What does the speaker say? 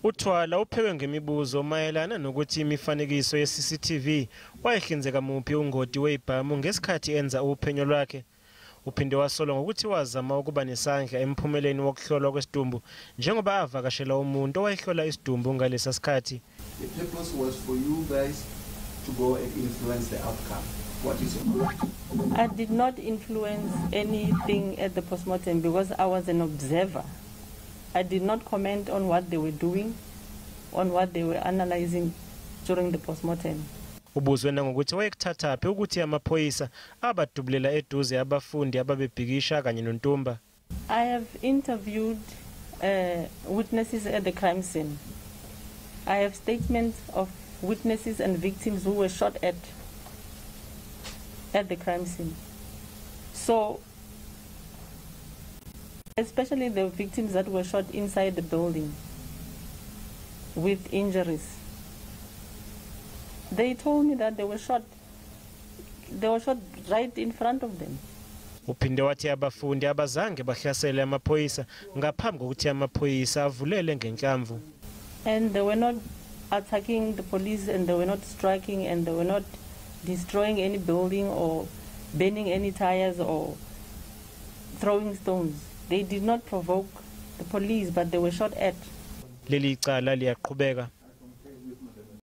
UThwala uphewe ngemibuzo mayelana nokuthi imifanekiso ye-CCTV wayehlinzeka muphi ungoti wezibhamu ngesikhathi enza uphenyo lwakhe. Uphinde wasolwa ngokuthi wazama ukuba nesandla emphumeleni wokuhlolwa kwesidumbu njengoba avakashela umuntu owayehlola isidumbu ngalesa sikhathi. The purpose was for you guys to go and influence the outcome. What is your I did not influence anything at the postmortem because I was an observer. I did not comment on what they were doing, on what they were analyzing during the postmortem. Ubuzwe nangokuthi wayekuthathaphi ukuthi amaphoyisa abadubulela eduze abafundi ababebhikisha kanye noNtumba. I have interviewed witnesses at the crime scene. I have statements of witnesses and victims who were shot at the crime scene. So, especially the victims that were shot inside the building with injuries. They told me that they were shot. They were shot right in front of them. Uphinde wathi abafundi abazange bahlasele amaphoyisa ngaphambi kokuthi amaphoyisa avulele ngenhlamvu. And they were not attacking the police, and they were not striking, and they were not destroying any building or burning any tires or throwing stones. They did not provoke the police, but they were shot at. Leli cala liyaqhubeka.